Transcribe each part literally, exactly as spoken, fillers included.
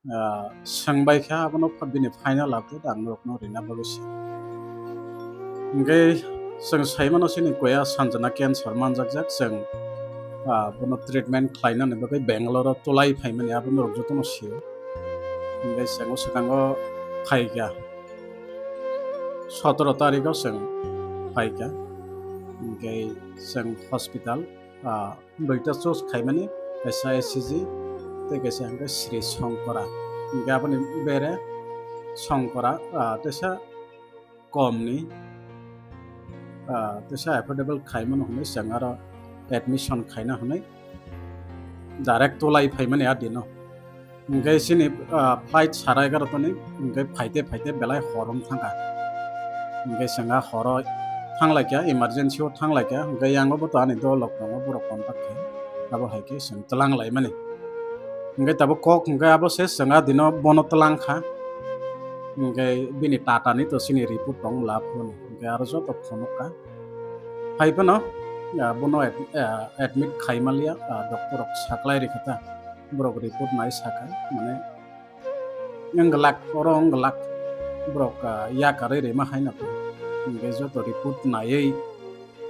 ah, swngbai kha, abono pha-, bini final update ang norokno rina bagwi se. Hwnkhe chwng sai mano chini kuya Sanjana cancer manjakjak, chwng, ah, bono treatment khlainani bagwi Bangalore-o tulai phaimani abo norok jotono sio. Hwnkhe chwng o swkango phaikha, sotoro tarikh o chwng phaikha. Hwnkhe chwng hospital, ah, duita choose khaimani, kaisa E C G tei kaisa hwnkhe Sri Shankara. Hwnkhe aboni bere Shankara, ah, teisa komni, ah, teisa affordable khaimano hwnwi chwng aro admission khaina hwnwi direct tulai phaimani a dino. Hwnkhe chini, ah, flight sara egarotani, hwnkhe phaite phaite belai hor wng thangkha. Hwnkhe chwng a horo thanglaikha, emergency o thanglaikha, hwnkhe yango bo to ani dolok tongo, borok contact khai, abo hai khe chwng twlang laimani. Hwnkhe tabuk kok hwnkhe abo se chwng a dino bono twlang kha. Hwnkhe bini Tata ni to chini report tong la phone, hwnkhe aro joto phunuk kha. Hai phano, ah, bono ad-, ah, admit khai manliya, ah, doctor rok saklai rikha ta. Borok report nai sakha, mane, wng glak, oro wng glak, borok, ah, yakarwi rima hai no. Hwnkhe joto report naiwi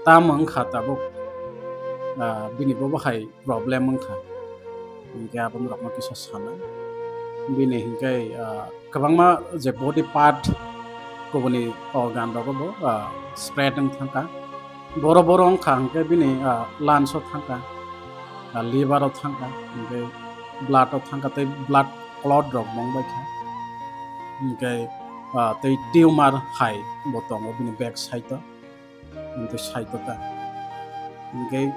tamo wngkha tabuk, ah, bini bobo hai problem wngkha. Hwnkhe aboni rokno kisa sana. Bini hwnkhe, ah, kwbangma je body part kubuni organ rogo bo, ah, spread wng thangkha. Boro boro wngkha hwnkhe bini, ah, lungs o thangkha, ah, liver o thangkha, hwnkhe blood o thangkha tei blood clot rok bo wngbaikha. Hwnkhe, ah, tei tumor hai bo tongo bini back side o. Hwnkhe saitota. Hwnkhe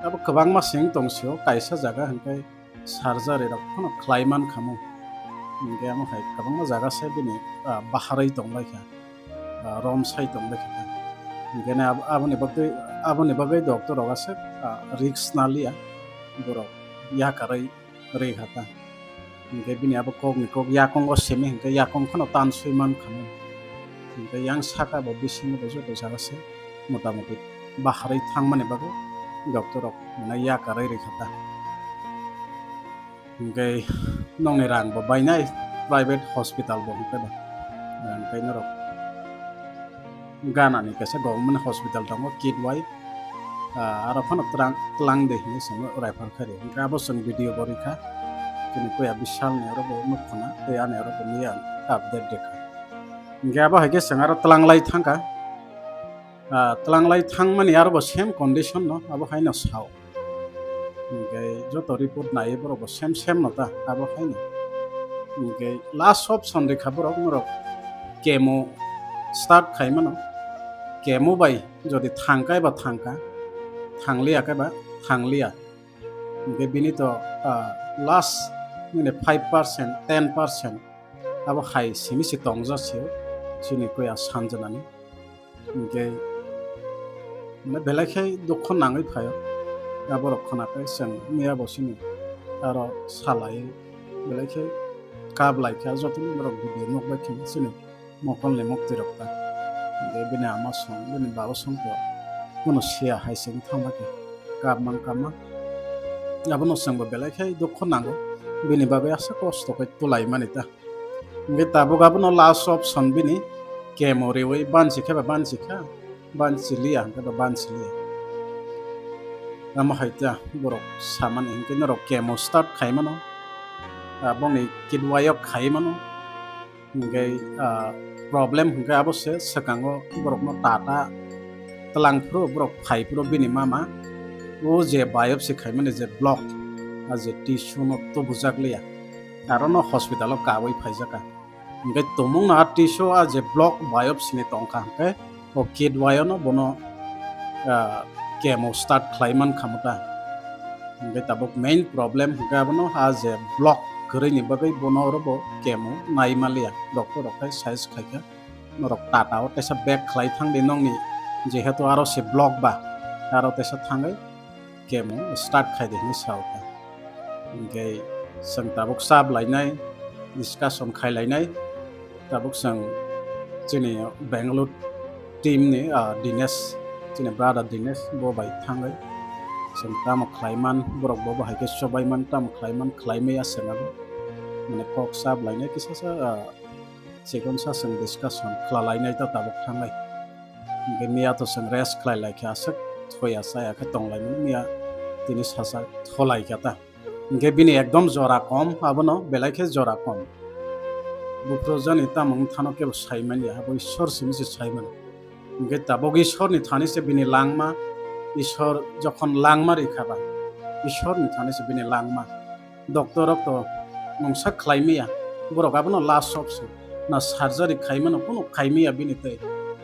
abo kwbangma seng tong sio, kaisa jaga hwnkhe surgery rok phano khlai man kha mo. Hwnkhe amo hai kwbangma jaga se bini, ah, baharwi tong lai kha, ah, rom sai tong lai kha. Hwnkhe ne abo, aboni bagwi, aboni bagwi doctor rok aswk, ah, risk na liya, borok yakarwi rwi kha ta. Hwnkhe bini abo kokni kok yakungo simi hwnkhe yakung phano tan swi man kha mo. Hwnkhe yang saka bo bisingo bo joto jaga se motamuti baharwi thangmani bagwi doctor rok mane yakarwi rwi kha ta. Hwnkhe nokni rang bo bainai private hospital bo hwnkhe ba. Hwnkhe norok Ghana ni kaisa government hospital tongo, Kidwai. Ah, aro phano twlang, twlang de hinwi chwngno refer khaidi. Hwnkhe abo chwng video bo rikha. Chini kuya Bishal ni oro bo nuk khna, tei ani oro bo miya update rikha. Hwnkhe abo hai khe chwng aro twlang lai thangkha. Ah, twlang lai thangmani aro bo same condition no, abo haino sao. Hwnkhe joto report naiwi borok bo same same no ta, abo haino. Hwnkhe last option rikha borok norok chemo start khaimano. Chemo bai jodi thangkha eba thangkha, thangliya khe ba thangliya. Hwnkhe bini to, ah, last nini five percent, ten percent abo hai simi se tongjak se chini kuya Sanjana ni. Hwnkhe, mane, belai khe dukho nangwi phaio. Aborok khwnakhai chwng miya bo sini aro salai, belai khe kap lai kha, jotono borok video nukbai khe chini mokolni muktwi rok ta. Hwnkhe bini ama song, bini baba song bo bono siya hai se wng thangma khe kap man kap man. Abono chwng bo belai khe dukho nango, bini bagwi aswk kosto khe twlai mani ta. Hwnkhe tabuk abono last option bini chemo riwi bansi khe ba bansi kha, bansi liya hwnkhe ba bansi liya. Amo hai ta borok samani hwnkhe norok chemo start khaimano, ah, bongni kidwai o khaimano. Hwnkhe, ah, problem hwnkhe abo se swkango borokno tata twlang phuru borok phai phuru bini mama o je biopsy khaimani je block, ah, je tissue no tubujak liya. Arono hospital o kawi phaijak kha. Hwnkhe tumungno a tissue a je block biopsy ni tongkha hwnkhe o kidwai o no bono, ah, chemo start khlai man kha mo ta. Hwnkhe tabuk main problem hwnkhe abono a je block kwrwi ni bagwi bono oro bo chemo nai maliya. Doctor rok khai size khaikha norok tata o teisa bag khlai thangdi nokni jehetu aro se block ba aro teisa thangwi chemo start khai di hinwi sao kha. Hwnkhe chwng tabuk chap lainai, discussion khai lainai. Tabuk chwng chini Bangalore team ni, ah, Dinesh, chini brother Dinesh, bo bai thangwi chwng tamo khlai man, borok bo bahai khe chobai man, tamo khlai man, khlai maya chwng abo. mane kok sap lainai kisa sa, ah, chikon sa chwng discussion khwla lainai ta tabuk thangnai. Hingke miya to chwng rest khlai lai khe aswk thoya chaya khe tong lai mani miya tini sasa tholai kha ta. Hingke bini ekdom jora kom, abono belai khe jora kom. Buphuru jani tamo wng thano kebo sai manya, abo Ishwar simi se sai mano. Hingke tabuk Ishwar ni thani se bini langma, Ishwar jokhon langma rikha ba, Ishwar ni thani se bini langma. Doctor rok to mungsa khlai maya, borok abono last option. Na surgery khai mano, kunu khai maya bini tei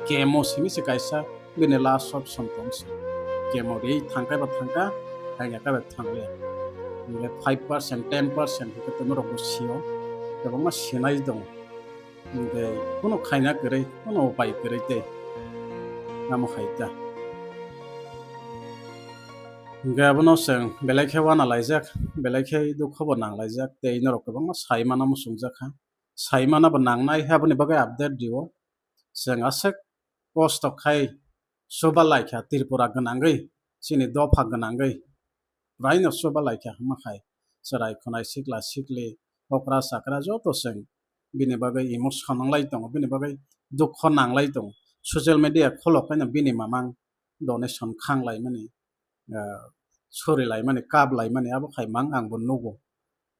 chemo simi se kaisa bini last option tong se. Chemo ri thangkai ba thangka, thangya kai ba thangya. Hingke five percent, ten percent hingke tei norok bo sio, kwbangma sinai tongo. Hingke kunu khaina kwrwi, kunu upai kwrwi tei amo hai ta. Hingke abono chwng belai khe wana laijak, belai khe dukho bo nang laijak, tei norok kwbangma sai mano muchungjak kha. Sai mana bo nangnai, aboni bagwi update rio. Chwng aswk kosto khai chuba lai kha Tripura gwnangwi, chini dopha gwnangwi. Raino chuba lai kha hama khai. Chwrai khwnai sikla sikli, okra chakra joto chwng bini bagwi emotion nang lai tongo, bini bagwi dukho nang lai tongo. Social media kholok khaino bini mamang donation khang lai mani, ah, sori lai mani, kap lai mani, abo khai mang ang bo nugo.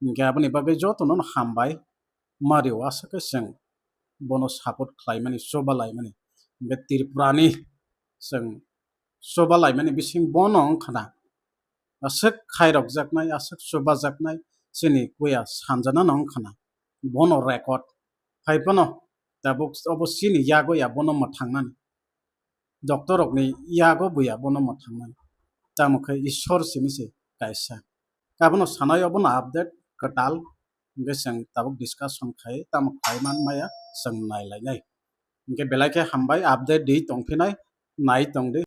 Hingke aboni bagwi jotono no hambai, mario aswk khe chwng bono support khlai mani, chuba lai mani. Hingke Tripura ni chwng chuba lai mani bising bono wng khna. Aswk khairok jaknai, aswk chuba jaknai, chini kuya sanjana no wng khna. Bono record. Hai phano tabuk obo chini yago ya bono mwthangnani. Doctor rokni yago buya bono mwthangnani. Tamo khe Ishwar simi se kaisa. Abono sanai obono update kwtal. Hingke chwng tabuk discussion khai, tamo khai man maya chwng nai lai nai. Hingke belai khe hambai update di tongphinai, nai tong di.